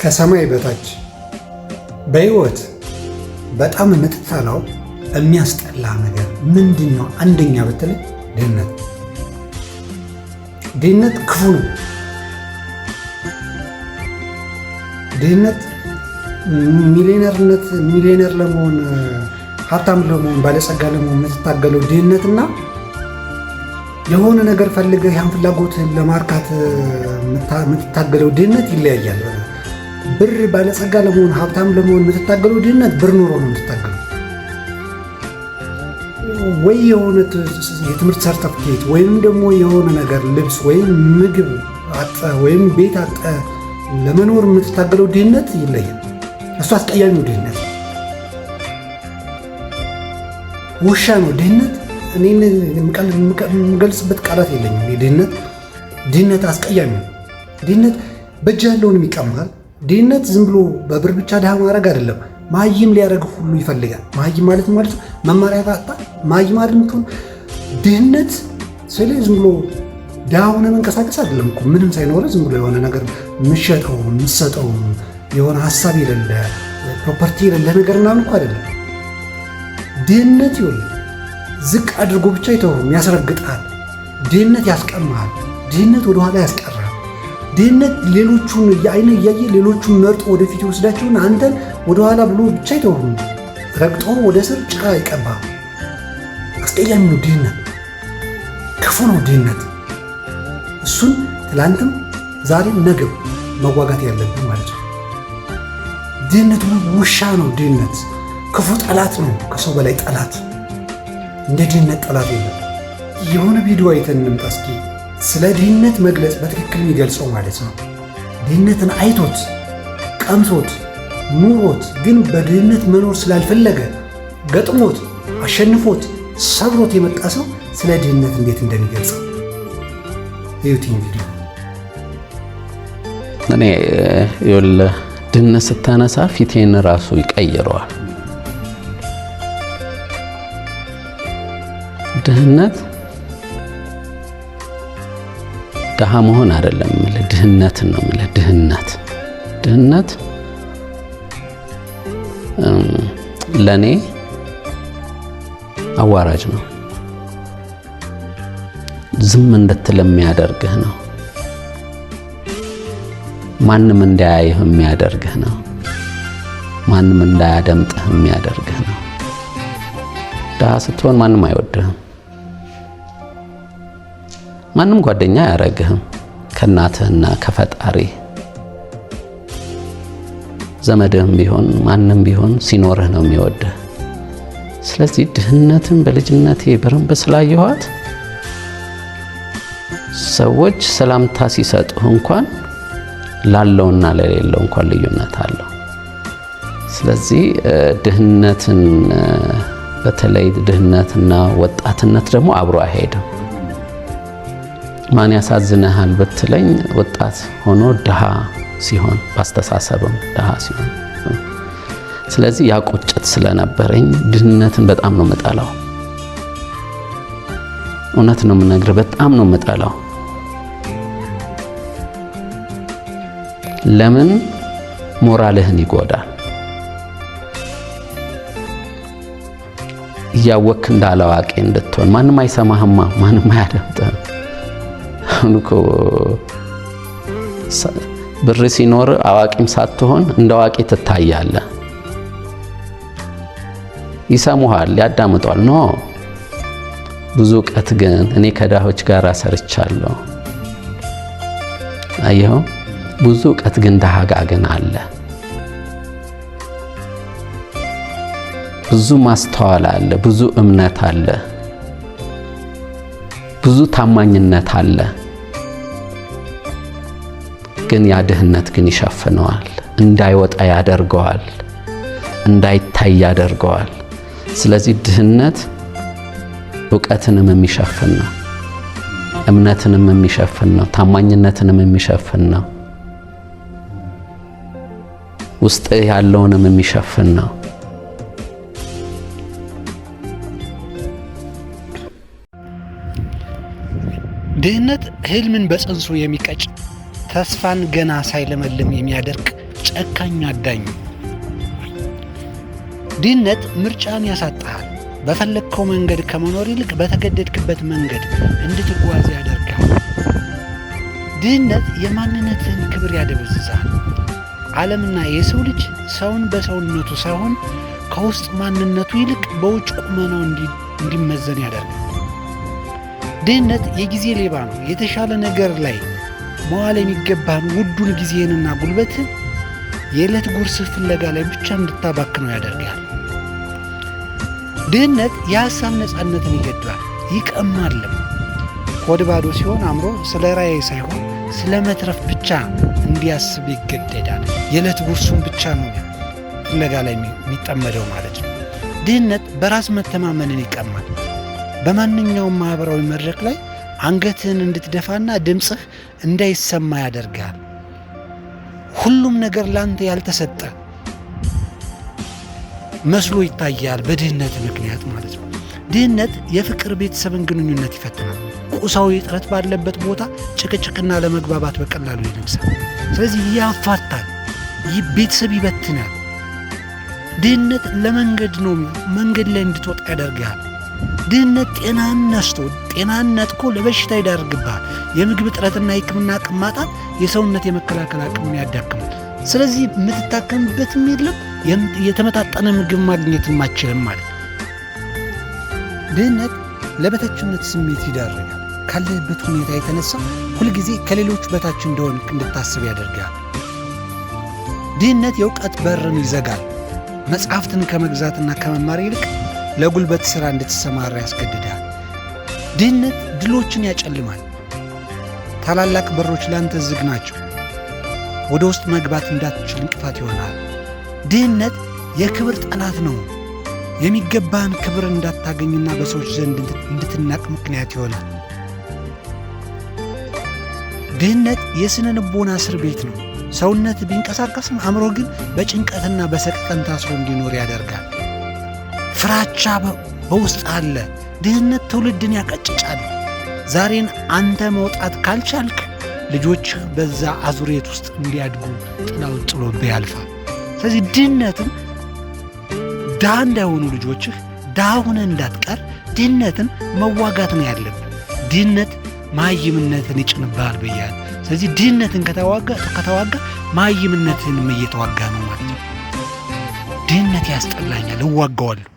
ከሰማይ በታች በህይወት በጣም የምትጠላው የሚያስጠላ ነገር ምንድን ነው? አንደኛ ብትለኝ ድህነት። ድህነት ክፉ ነው። ድህነት ሚሊዮነርነት፣ ሚሊዮነር ለመሆን፣ ሀብታም ለመሆን፣ ባለጸጋ ለመሆን የምትታገለው ድህነትና የሆነ ነገር ፈልገህ ያን ፍላጎትህን ለማርካት የምትታገለው ድህነት ይለያያል። ብር ባለጸጋ ለመሆን፣ ሀብታም ለመሆን የምትታገለው ድህነት ብር ኖሮ ነው የምትታገለው። ወይ የሆነ የትምህርት ሰርተፍኬት ወይም ደግሞ የሆነ ነገር ልብስ ወይም ምግብ አጠ ወይም ቤት አጠ ለመኖር የምትታገለው ድህነት ይለያል። እሱ አስቀያሚው ድህነት ውሻ ነው ድህነት። እኔ የምገልጽበት ቃላት የለኝም። ድህነት ድህነት አስቀያሚ ነው። ድህነት በእጅ ያለውንም ይቀማል። ድህነት ዝም ብሎ በብር ብቻ ድሃ ማድረግ አይደለም። መሀይም ሊያደርግ ሁሉ ይፈልጋል። መሀይም ማለት ማለት መማሪያ ካጣ መሀይም አይደል የምትሆን። ድህነት ስለ ዝም ብሎ ድሃ ሆነ መንቀሳቀስ አይደለም እኮ። ምንም ሳይኖር ዝም ብሎ የሆነ ነገር የምትሸጠው፣ የምትሰጠው፣ የሆነ ሀሳብ የሌለ፣ property የሌለ ነገር ምናምን እኮ አይደለም። ድህነት ይኸውልህ ዝቅ አድርጎ ብቻ አይተውህም፣ ያስረግጣል። ድህነት ያስቀማሃል። ድህነት ወደኋላ ያስቀራል። ድህነት ሌሎቹን የአይነ እያየ ሌሎቹን መርጦ ወደፊት ይወስዳቸውን አንተን ወደኋላ ብሎ ብቻ አይተውህም፣ ረግጦ ወደ ስር ጭቃ ይቀባ። አስቀያሚ ነው ድህነት፣ ክፉ ነው ድህነት። እሱን ትላንትም ዛሬም ነገም መዋጋት ያለብን ማለት ነው። ድህነት ውሻ ነው። ድህነት ክፉ ጠላት ነው። ከሰው በላይ ጠላት፣ እንደ ድህነት ጠላት የለም። የሆነ ቪዲዮ አይተን እንምጣ እስኪ። ስለ ድህነት መግለጽ በትክክል የሚገልጸው ማለት ነው። ድህነትን አይቶት፣ ቀምሶት፣ ኑሮት ግን በድህነት መኖር ስላልፈለገ ገጥሞት፣ አሸንፎት፣ ሰብሮት የመጣ ሰው ስለ ድህነት እንዴት እንደሚገልጸው እዩትኝ ቪዲዮ። እኔ ይኸውልህ ድህነት ስታነሳ ፊቴን ራሱ ይቀይረዋል። ድህነት ድሃ መሆን አይደለም የምልህ፣ ድህነትን ነው የምልህ። ድህነት ድህነት ለእኔ አዋራጅ ነው። ዝም እንድትል የሚያደርግህ ነው። ማንም እንዳያይህ የሚያደርግህ ነው። ማንም እንዳያደምጥህ የሚያደርግህ ነው። ድሃ ስትሆን ማንም አይወድህም። ማንም ጓደኛ አያረግህም ከእናትህና ከፈጣሪ። ዘመድህም ቢሆን ማንም ቢሆን ሲኖርህ ነው የሚወድህ። ስለዚህ ድህነትን በልጅነቴ በደንብ ስላየኋት ሰዎች ሰላምታ ሲሰጡህ እንኳን ላለውና ለሌለው እንኳን ልዩነት አለው። ስለዚህ ድህነትን፣ በተለይ ድህነትና ወጣትነት ደግሞ አብሮ አይሄድም። ማን ያሳዝንሃል ብትለኝ ወጣት ሆኖ ድሃ ሲሆን፣ በአስተሳሰብም ድሃ ሲሆን። ስለዚህ ያ ቁጭት ስለነበረኝ ድህነትን በጣም ነው የምጠላው። እውነት ነው የምነግርህ፣ በጣም ነው የምጠላው። ለምን? ሞራልህን ይጎዳል። እያወክ እንዳላዋቂ እንድትሆን፣ ማንም አይሰማህማ፣ ማንም አያደምጥህም። አሁን እኮ ብር ሲኖር አዋቂም ሳትሆን እንደ አዋቂ ትታያለህ። ይሰሙሃል፣ ያዳምጧል። No፣ ብዙ እውቀት ግን እኔ ከድሆች ጋር ሰርቻለሁ። አየኸው፣ ብዙ እውቀት ግን ድሃ ጋ ግን አለ። ብዙ ማስተዋል አለ፣ ብዙ እምነት አለ፣ ብዙ ታማኝነት አለ። ግን ያ ድህነት ግን ይሸፍነዋል፣ እንዳይወጣ ያደርገዋል፣ እንዳይታይ ያደርገዋል። ስለዚህ ድህነት እውቀትንም የሚሸፍን ነው፣ እምነትንም የሚሸፍን ነው፣ ታማኝነትንም የሚሸፍን ነው፣ ውስጥ ያለውንም የሚሸፍን ነው። ድህነት ህልምን በጽንሱ የሚቀጭ፣ ተስፋን ገና ሳይለመልም የሚያደርቅ ጨካኝ አዳኝ። ድህነት ምርጫን ያሳጣሃል። በፈለግከው መንገድ ከመኖር ይልቅ በተገደድክበት መንገድ እንድትጓዝ ያደርጋል። ድህነት የማንነትህን ክብር ያደበዝዛል። ዓለምና የሰው ልጅ ሰውን በሰውነቱ ሳይሆን ከውስጥ ማንነቱ ይልቅ በውጭ ቁመናው እንዲመዘን ያደርጋል። ድህነት የጊዜ ሌባ ነው። የተሻለ ነገር ላይ መዋል የሚገባህን ውዱን ጊዜህንና ጉልበትህን የዕለት ጉርስ ፍለጋ ላይ ብቻ እንድታባክነው ያደርጋል። ድህነት የሐሳብ ነፃነትን ይገድባል፣ ይቀማልም። ሆድ ባዶ ሲሆን አእምሮ ስለ ራዕይ ሳይሆን ስለ መትረፍ ብቻ እንዲያስብ ይገደዳል። የዕለት ጉርሱን ብቻ ነው ፍለጋ ላይ የሚጠመደው ማለት ነው። ድህነት በራስ መተማመንን ይቀማል። በማንኛውም ማኅበራዊ መድረክ ላይ አንገትህን እንድትደፋና ድምፅህ እንዳይሰማ ያደርጋል። ሁሉም ነገር ላንተ ያልተሰጠ መስሎ ይታያል፣ በድህነት ምክንያት ማለት ነው። ድህነት የፍቅር ቤተሰብን ግንኙነት ይፈትናል። ቁሳዊ እጥረት ባለበት ቦታ ጭቅጭቅና ለመግባባት በቀላሉ ይነግሳል። ስለዚህ ያፋታል፣ ቤተሰብ ይበትናል። ድህነት ለመንገድ ነው፣ መንገድ ላይ እንድትወጣ ያደርግሃል። ድህነት ጤናን ነስቶ ጤናን ነጥቆ ለበሽታ ይዳርግብሃል። የምግብ እጥረትና የሕክምና አቅም ማጣት የሰውነት የመከላከል አቅምን ያዳክማል። ስለዚህ የምትታከምበትም የለም፣ የተመጣጠነ ምግብ ማግኘትም አትችልም ማለት ነው። ድህነት ለበታችነት ስሜት ይዳርጋል። ካለህበት ሁኔታ የተነሳ ሁልጊዜ ከሌሎች በታች እንደሆንክ እንድታስብ ያደርጋል። ድህነት የእውቀት በርን ይዘጋል። መጽሐፍትን ከመግዛትና ከመማር ይልቅ ለጉልበት ሥራ እንድትሰማራ ያስገድዳል። ድህነት ድሎችን ያጨልማል። ታላላቅ በሮች ላንተ ዝግ ናቸው። ወደ ውስጥ መግባት እንዳትችል እንቅፋት ይሆናል። ድህነት የክብር ጠላት ነው። የሚገባህን ክብር እንዳታገኝና በሰዎች ዘንድ እንድትናቅ ምክንያት ይሆናል። ድህነት የስነ ልቦና እስር ቤት ነው። ሰውነት ቢንቀሳቀስም አእምሮ ግን በጭንቀትና በሰቀቀን ታስሮ እንዲኖር ያደርጋል። ፍራቻ በውስጥ አለ። ድህነት ትውልድን ያቀጭጫል። ዛሬን አንተ መውጣት ካልቻልክ ልጆችህ በዛ አዙሬት ውስጥ እንዲያድጉ ጥላውን ጥሎብህ ያልፋል። ስለዚህ ድህነትን ድሃ እንዳይሆኑ ልጆችህ ድሃ ሆነህ እንዳትቀር ድህነትን መዋጋት ነው ያለብህ። ድህነት መሃይምነትን ይጭንብሃል ብያለሁ። ስለዚህ ድህነትን ከተዋጋ መሃይምነትንም እየተዋጋ ነው ማለት ነው። ድህነት ያስጠላኛል፣ እዋጋዋለሁ።